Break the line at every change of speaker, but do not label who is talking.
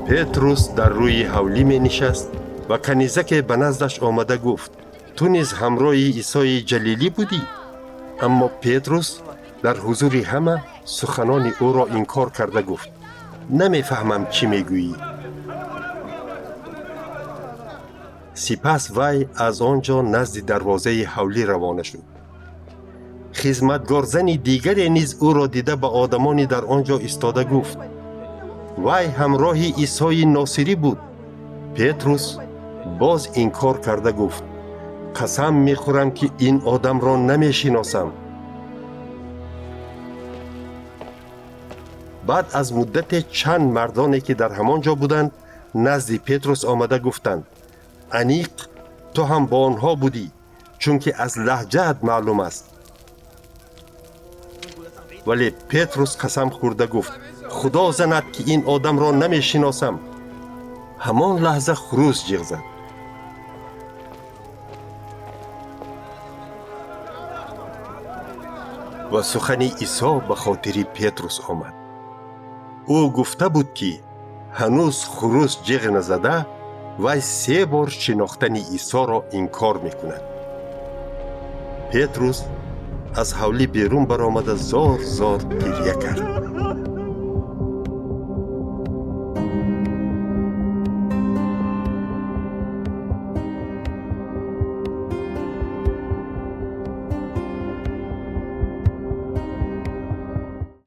Петрус дар рӯи ҳавлӣ менишаст ва канизаке ба наздаш омада гуфт: «Ту низ ҳамроҳи Исои Ҷалилӣ будӣ?» Аммо Петрус дар ҳузури ҳама суханони ӯро инкор карда гуфт: «Намефаҳмам, чӣ мегӯӣ». Сипас вай аз он ҷо назди дарвозаи ҳавлӣ равона шуд. Хизматгорзани дигаре низ ӯро дида, ба одамони дар он ҷо истода гуфт: «Вай ҳамроҳи Исои Носирӣ буд». Петрус боз инкор карда гуфт: «Қасам мехӯрам, ки ин одамро намешиносам». Баъд аз муддате чанд мардоне, ки дар ҳамон ҷо буданд, назди Петрус омада гуфтанд: «Аниқ ту ҳам бо онҳо будӣ, чунки аз лаҳҷаат маълум аст». Вале Петрус қасам хӯрда гуфт: «Худо занад, ки ин одамро намешиносам». Ҳамон лаҳза хурӯс ҷиғ зад. Ва сухани Исо ба хотири Петрус омад. Ӯ гуфта буд, ки ҳанӯз хурӯс ҷиғ назада, вай се бор шинохтани Исоро инкор мекунад. Петрус аз ҳавлӣ берун баромада, зор зор гирья кард.